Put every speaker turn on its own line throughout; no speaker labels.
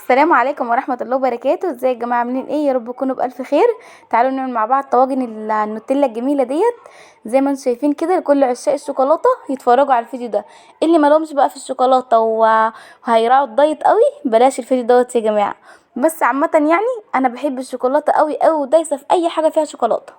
السلام عليكم ورحمة الله وبركاته. ازاي يا جماعة، عاملين ايه؟ يا رب تكونوا بألف خير. تعالوا نعمل مع بعض طواجن النوتيلا الجميلة ديت. زي ما انتم شايفين كده، لكل عشاق الشوكولاتة يتفرجوا على الفيديو ده. اللي مالهمش بقى في الشوكولاتة وهيراعوا الدايت قوي بلاش الفيديو دوت يا جماعة. بس عامة انا بحب الشوكولاتة قوي قوي، ودايسة في اي حاجة فيها شوكولاتة،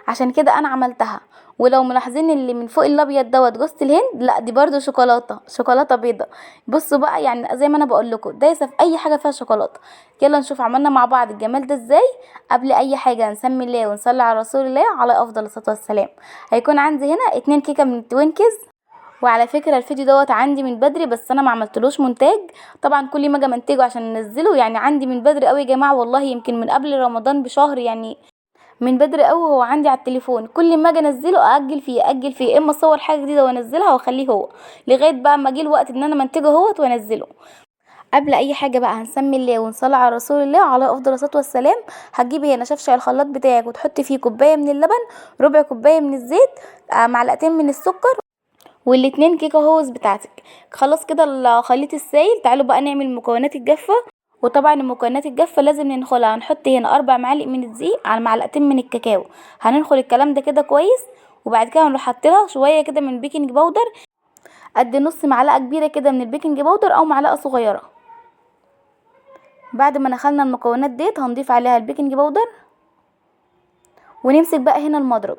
عشان كده انا عملتها. ولو ملاحظين اللي من فوق الابيض دوت جوزة الهند، لا دي برده شوكولاتة، شوكولاتة بيضة. بصوا بقى، زي ما انا بقول لكم دايسه في اي حاجة فيها شوكولاتة. يلا نشوف عملنا مع بعض الجمال ده ازاي. قبل اي حاجة نسمي الله ونصلي على رسول الله على افضل الصلاة والسلام. هيكون عندي هنا 2 كيكة من توينكز. وعلى فكرة الفيديو دوت عندي من بدري، بس انا ما عملتلوش مونتاج. طبعا كل ما اجي امنتجه عشان انزله، عندي من بدري قوي يا جماعة، والله يمكن من قبل رمضان بشهر، من بدري قوي هو عندي على التليفون. كل ما اجي انزله ااجل فيه ااجل فيه، اما اصور حاجة جديدة وانزلها واخليه هو، لغاية بقى ما جه الوقت ان انا منتجه اهوت وانزله. قبل اي حاجة بقى هنسمي الله ونصلي على رسول الله على افضل الصلاة والسلام. هتجيبي هنا شفشق الخلاط بتاعك وتحطي فيه كوباية من اللبن، ربع كوباية من الزيت، معلقتين من السكر، والاتنين كيكة هوز بتاعتك. خلاص كده الخليط السايل. تعالوا بقى نعمل المكونات الجافه. وطبعا المكونات الجافه لازم ننخلها. هنحط هنا 4 معالق من الدقيق على معلقتين من الكاكاو. هننخل الكلام ده كده كويس، وبعد كده هنروح حاطينها شوية كده من بيكنج باودر، قد نص معلقه كبيرة كده من البيكنج باودر او معلقه صغيرة. بعد ما نخلنا المكونات ديت هنضيف عليها البيكنج باودر، ونمسك بقى هنا المضرب.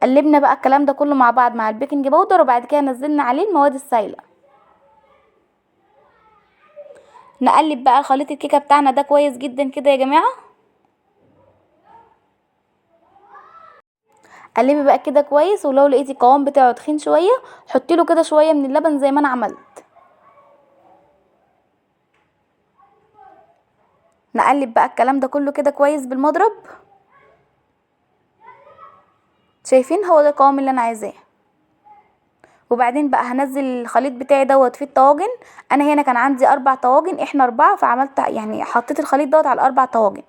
قلبنا بقى الكلام ده كله مع بعض مع البيكنج باودر، وبعد كده نزلنا عليه المواد السايله. نقلب بقى خليط الكيكه بتاعنا ده كويس جدا كده يا جماعة. قلبي بقى كده كويس، ولو لقيتي القوام بتاعه تخين شوية حطي له كده شوية من اللبن زي ما انا عملت. نقلب بقى الكلام ده كله كده كويس بالمضرب. شايفين؟ هو ده القوام اللي انا عايزاه. وبعدين بقى هنزل الخليط بتاعي دوت في الطواجن. انا هنا كان عندي 4 طواجن، احنا 4، فعملت حطيت الخليط دوت على 4 طواجن.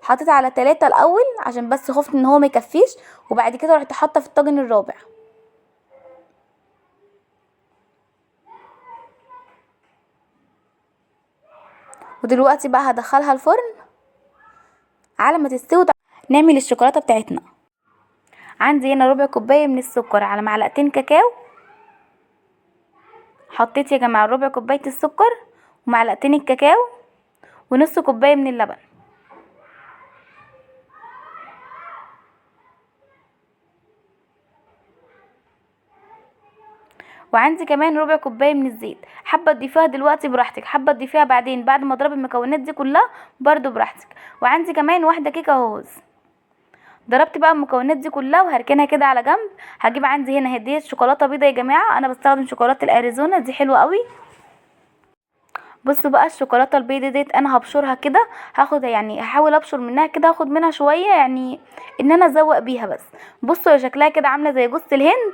حطيت على 3 الاول عشان بس خفت ان هو ما يكفيش، وبعد كده رحت حاطه في الطاجن الرابع. ودلوقتي بقى هدخلها الفرن على ما تستوي. نعمل الشوكولاتة بتاعتنا. عندي هنا ربع كوباية من السكر على معلقتين كاكاو. حطيت يا جماعة ربع كوباية السكر ومعلقتين الكاكاو ونص كوباية من اللبن. وعندي كمان ربع كوباية من الزيت. حابة تضيفيها دلوقتي براحتك، حابة تضيفيها بعدين بعد ما اضرب المكونات دي كلها برضو براحتك. وعندي كمان واحدة كيكة هوز. ضربت بقى المكونات دي كلها وهركنها كده على جنب. هجيب عندي هنا هديه شوكولاتة بيضة يا جماعة، انا بستخدم شوكولاتة الاريزونا دي حلوة قوي. بصوا بقى الشوكولاتة البيضة ديت انا هبشرها كده، هاخد هحاول ابشر منها كده، هاخد منها شوية ان انا ازوق بيها بس. بصوا شكلها كده عامله زي جوزة الهند.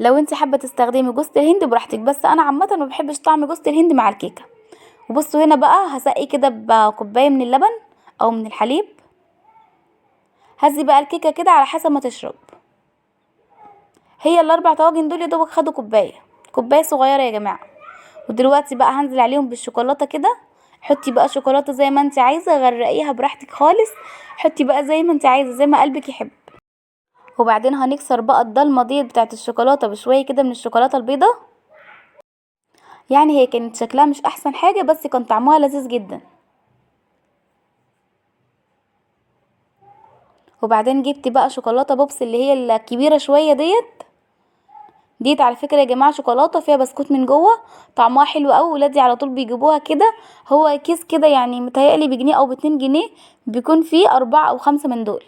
لو انت حابة تستخدمي جوزة الهند براحتك، بس انا عامة ما بحبش طعم جوزة الهند مع الكيكه. وبصوا هنا بقى هسقي كده بكوبايه من اللبن او من الحليب. هزي بقى الكيكه كده على حسب ما تشرب. هي الاربع طواجن دول يا دوبك خدوا كوباية صغيرة يا جماعة. ودلوقتي بقى هنزل عليهم بالشوكولاته كده. حطي بقى شوكولاتة زي ما انت عايزه، غرقيها براحتك خالص، حطي بقى زي ما انت عايزه زي ما قلبك يحب. وبعدين هنكسر بقى الضلمة ديت بتاعت الشوكولاتة بشوية كده من الشوكولاتة البيضة. هي كانت شكلها مش احسن حاجة، بس كان طعمها لذيذ جدا. وبعدين جبت بقى شوكولاتة بوبس اللي هي الكبيرة شوية ديت. ديت على فكرة يا جماعة شوكولاتة فيها بسكوت من جوه، طعمها حلو قوي، ولادي على طول بيجيبوها كده. هو كيس كده متهيألي بجنيه او باتنين جنيه، بيكون فيه 4 او 5 من دول.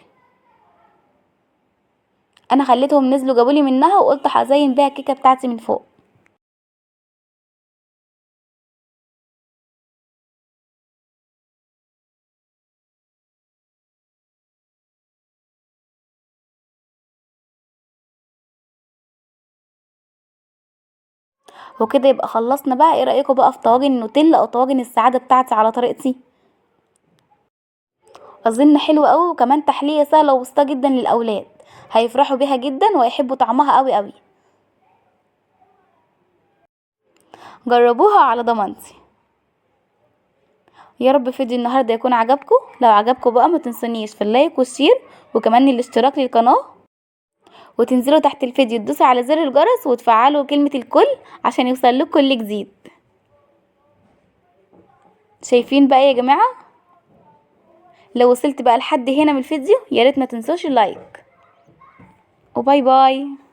انا خليتهم نزلوا جابولي منها، وقلت هزين بيها الكيكه بتاعتي من فوق. وكده يبقى خلصنا بقى. ايه رايكم بقى في طواجن النوتيلا او طواجن السعادة بتاعتي على طريقتي؟ اظن حلوة قوي، وكمان تحلية سهلة وبسيطة جدا للاولاد، هيفرحوا بيها جدا وهيحبوا طعمها قوي قوي. جربوها على ضمانتي. يا رب فيديو النهارده يكون عجبكم. لو عجبكم بقى ما تنسونيش في ال like وال share وكمان الاشتراك للقناة، وتنزلوا تحت الفيديو تدوسوا على زر الجرس وتفعلوا كلمة الكل عشان يوصل لكم كل جديد. شايفين بقى يا جماعة؟ لو وصلت بقى لحد هنا من الفيديو يا ريت ما تنسوش ال like، و bye bye.